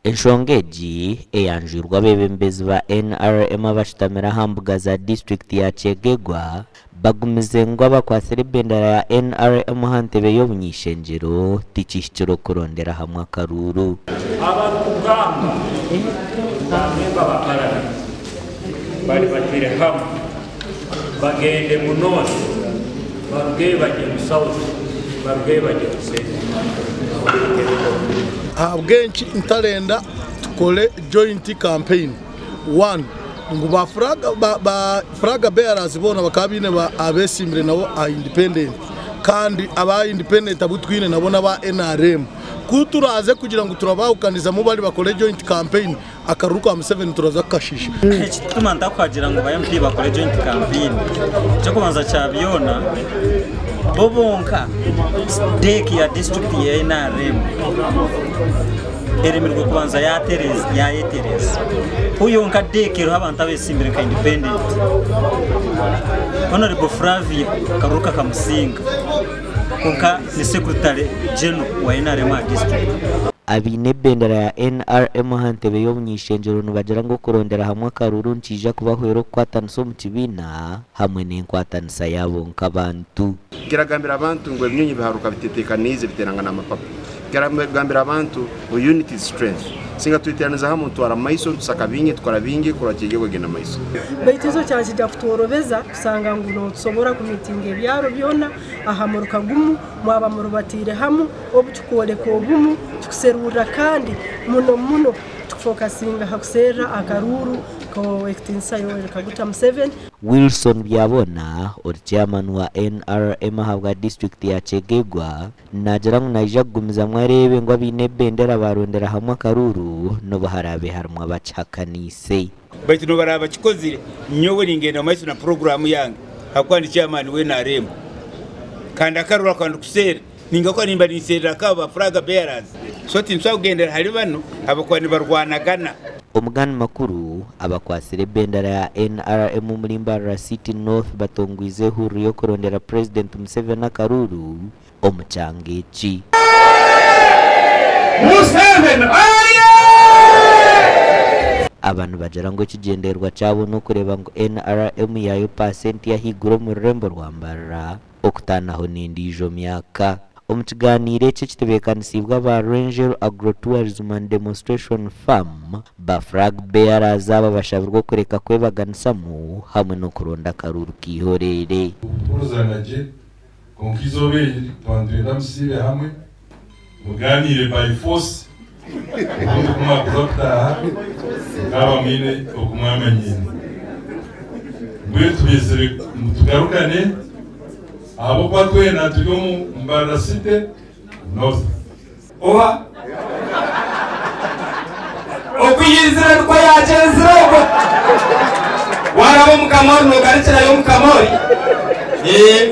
Enshonga egi eyanjwirwe abeebembezi ba NRM abashutamire aha mbuga za disiturikiti ya Kyegegwa bagumize ngu abakwatsire ebendera ya NRM aha ntebe y'obuny'ishengyero tikihikire okurondera hamwe akaruuru. Abarikugamba ngu ba memba ba paramenti baribatire hamwe bagyende mu North barugeyo bagye mu South barugeyo bagye mu Central. Ahabw'enki ntarenda tukore joint campaign? One, ngu ba flag ba flag bearers boona bakaba baine abesimbire nabo aha independent kandi aba independent abu twine nabo n'aba nrm. Ku turaaze kugira ngu turabahukanizamu bari bakore joint campaign, akaruru ka Museveni turaza kukashisha. Ekituma ntakuhagira ngu ba MP bakore joint campaign, ekyokubanza kya byona bo bonka deck ya district ya nrm eremirwe kubanza yayetereza. Ku yonka deck eriho abantu abesimbire nka independent, Honorable Flavia akaruru kakamusinga kwonka ni secretary general wa nrm aha district. Abaine ebendera ya nrm aha ntebe y'obuny'ishengyero nibagira ngu okurondera hamwe akaruuru nikiija kubahwera okukwatanisa omu kibiina hamwe n'enkwatanisa yaabo nk'abantu. Kiragambira abantu ngu ebinyonyi biharuka bitetekaniize biterangana amapapa. Kiragambira abantu ngu unity is strength. Singa tweteraniza hamwe nitutwara mumaiso, nitusaka bingi, nitukora bingi kurora Kyegegwa egenda mumaiso. Baitu ekyo kyakija kutworobeza kusanga ngu notusobora kumitinga ebyaro byona aha muruka gumu mwaba murubatiire hamu obu tukwoleka obumu tukuserurra kandi muno muno tukufokasinga ha kuserra akaruuru k'Owekitinisa Yoweri Kaguta Museveni. Wilson Byabona ori chairman wa NRM ahabwa disiturikiti ya Kyegegwa naagira ngu naija kugumizamu areebe ngu abaine ebendera baarondera hamwe akaruuru n'obu haraabe harimu abakihakaniise. Baitu n'obu baraabe bakikozire, nyowe ningenda omu maiso na puroguraamu yange ahabw'okuba ndi chairman wa NRM kandi akaruru aku ndikuseera ningaruka nimba ninseerera nk'abo ba flag bearers so tinsobola kugendera hari banu ahabw'okuba nibarwanagana. Omugani makuru, abakwatsire ebendera ya NRM omuri Mbarara City North batongwize ehururu y'okurondera Purezidenti Museveni akaruuru omu kyanga eki. Aba nibagira ngu ekigyendererwa kyabo n'okureeba ngu NRM yaayo paasenti y'ahaiguru omu rurembo rwa Mbarara okutaanaho n'endiijo myaka. Omu kigaaniiro eki ekitebeekanisiibwe aba Rwenjeru Agro-Tourism and Demonstration Farm, ba flag bearers aba bashabirwe okureka kwebaganisamu hamwe n'okuronda akaruuru k'eihoreere. Kuhurizana gye Kwonka eizooba eri twaba nitwenda musiibe hamwe, mugaaniire by force, obundi ku mwakuza kutaaha mukaaba mwine oku mwamanyiine. Mbwenu tubeetsire ngu tugarukane ahabw'okuba twena turi omu Mbarara City North. Oha? Oku yaizire nikwo yaagyenzire okwo. Waaraba omu Kamori noogarukirayo omu Kamori.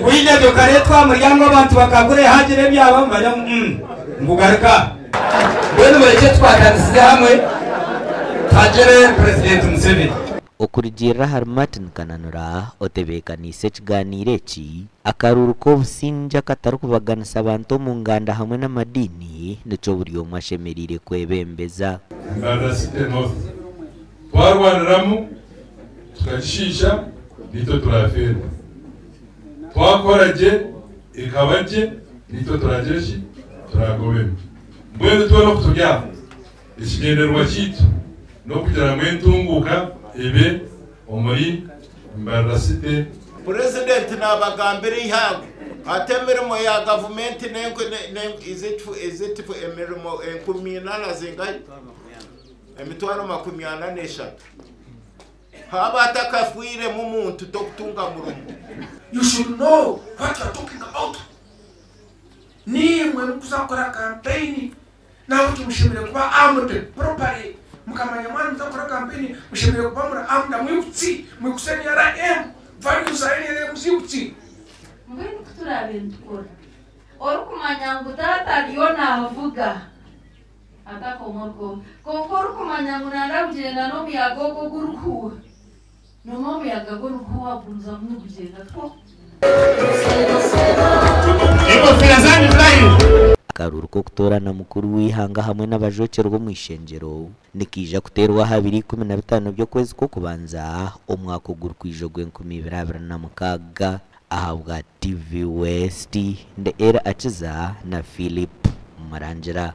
Wiija okareetwa aha muryango abantu bakagura haagira ebyaba manya ngu ngu garuka aha. Mbwenu murekye tukwatanisize hamwe tuhagire Purezidenti Museveni. Okurugiirira ahari Martin Kananura otebeekaniise ekigaaniiro eki, akaruuru k'obusingye akatarikubaganisa bantu omu nganda hamwe n'amadiini nikyo buri omwe ashemereire kwebembeza. Mbarara City North twarwaniramu tukagishiisha naitwe turafeerwa, twakora gye ekaba gye naitwe turagira ki? Turagobemu. Mbwenu twena oku turi aha Ekigyendererwa kyaitu n'okugira ngu entunguuka ebe omuri Mbarara City. Purezidenti nabagambira eihangwe ati emirimo ya gavumenti emirimo enkumi ina na zingahi? Emitwaro 43. Haaba hatakafwiremu muntu tokutunga murimo. You should know what you are talking about. Niimwe mukuza kukora campaign Nahabwekyo mushemereire kuba armed properly mukamanya mwaba nimuza kukora campaign mushemereire kuba muri armed mwikutsi mwikutsi NRM values za NRM ziikutsi. Mbwenu ku turaabe nitukora orikumanya ngu taata ariyo naavuga atakoma orukoma, kwonka orikumanya ngu naayenda kugyenda n'omuyaga ogwo ogurikuhuuha, Noomanya omuyaga gurikuhuuha gugumizamu nigugyenda two. Akaruru k'okutoorana mukuru w'eihanga hamwe n'abajwekyerwa omu ishengyero nikiija kuteerwa aha 15 by'okwezi kw'okubanza omwaka ogurikwija ogw'2026 ahabwa TV West ndi Era Akiza na Philip Murangira.